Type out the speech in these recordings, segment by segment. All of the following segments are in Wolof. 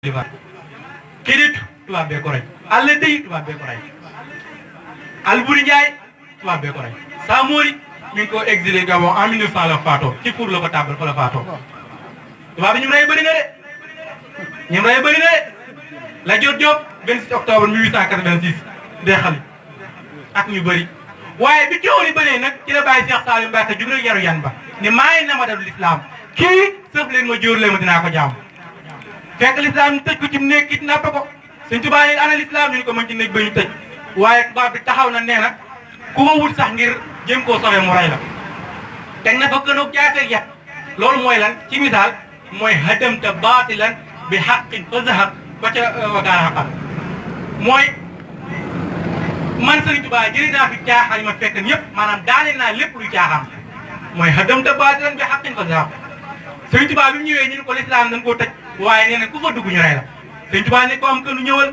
libar Kédougou tubaab bee ko rey Alla Dey tubaab bee ko rey Alboury Ndiaye tubaab bee ko rey Samori mi ngi ko exilé Gabon en 1900 la faatoo ci Four la ko tàbbal fa la faatoo tubaab bi ñu rey bëri na de ñu rey bëri na de Lat Dior 26 octobre 1886 dee xali ak ñu bëri waaye bi coow li bëree nag ci la bàyyi Cheikh Saliou Mbacké jug rek yaru yan ba ni maay na ma def l'islam kii sëf leen ma jóor leen ma dinaa ko jaam fekk l'islam ñu tëj ko ci néeg it napp ko Sëñ Tuubaa ne ana l'islam ñu ko mën ci néeg ba ñu tëj waaye tubaab bi taxaw na nee na ku ma wut sax ngir jëm koo sowe mu rey la teg na fa kënoog jaateeg yat loolu mooy lan ci misaal mooy hadamta baatilan bi haqqin fa zahaq ba ca wakaana xaqan mooy man Sëriñ Tuubaa jëlee naa fi caaxaan yi ma fekk ñëpp maanaam daane naa lépp luy caaxaan mooy hadamta baatilan bi haqqin fa zahaq Sëriñ Tuubaa bi mu ñëwee ñu ne ko lislaam dañ koo tëj waaye nee na ku fa dugg ñu rey la Sëriñ Tuubaa ne ko am kënu ñëwal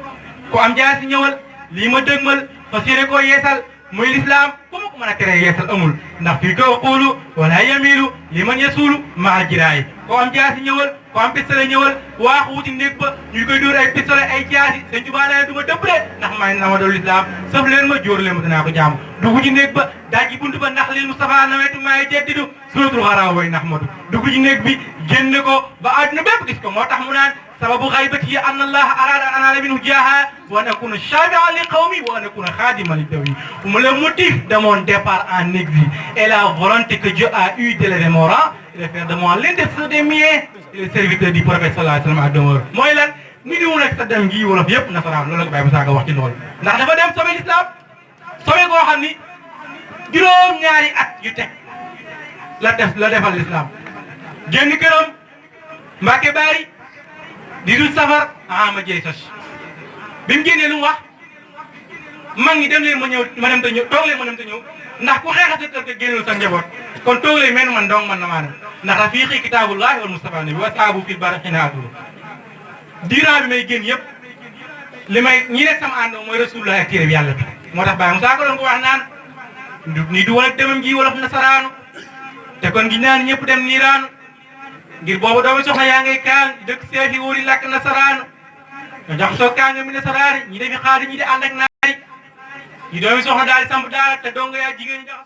ko am jaasi ñëwal lii ma dëgmal fas yéene koo yeesal muy lislaam ku ma ko mën a teree yeesal amul ndax fii ko xuulu wala yamilu li man yasuulu maa jiraayi ko am jaasi ñëwal ko am pistolet ñëwal waaxu wuti néeg ba ñu koy dóor ay pistolet ay jaasi Sëñ Tuubaa nee na du ma dëpp de ndax may na ma doon lislaam sëf leen ma jóor leen ma dinaa ko jaamu dugg ci néeg ba dajji bunt ba ndax leen Mustafa nawetu maay jeddidu suratul xaraa way ndax matu dugg ci néeg bi génne ko ba àdduna bépp gis ko moo tax mu naan sababu xaybati an allah arada an anala minhu jaaha wa an akuna shafi'an li qawmi wa an akuna khadiman li dawi le motif de mon départ en exil et la volonté que Dieu a eu d'élever mon rang et de faire de moi l'un des miens et le serviteur du prophète sallallahu alayhi wa sallam à demeure mooy lan ni diwu nag sa dem gi wolof yëpp nasaraan loolu la ko Baye Moussa Ka wax ci loolu ndax dafa dem sobe l'islam sobe koo xam ni juróom-ñaari at yu teg la defal l'islam génn këram Mbàkke Baari 18 safar ma jëy sos bi mu génnee lu mu wax mag ñi dem leen ma ñëw ma dem te ñëw toog leen ma dem te ñëw ndax ku xeexa sa kër te génnul sa njaboot kon toog leen mel man dong man na maa dem ndax rafiqi kitaabullahi wal Mustafa nabi wa saabu fil barxina aduru diiraa bi may génn yëpp li may ñi nekk sama àndoo mooy rasulullah ak téere bi yàlla bi moo tax Baye Moussa ko doon ko wax naan ni du wala demam gi wolof nasaraanu te kon gi naan ñëpp dem niiraanu ngir boobu doomu soxna yaa ngay kaan dëkk seefi wóori làkk nasaraanu ñoo jax soo kaa nga mi nasaraani ñi defi xaadi ñi di ànd ak naari ñi doomi soxna daal di samp daal te dongo yaa jigéen ñi jax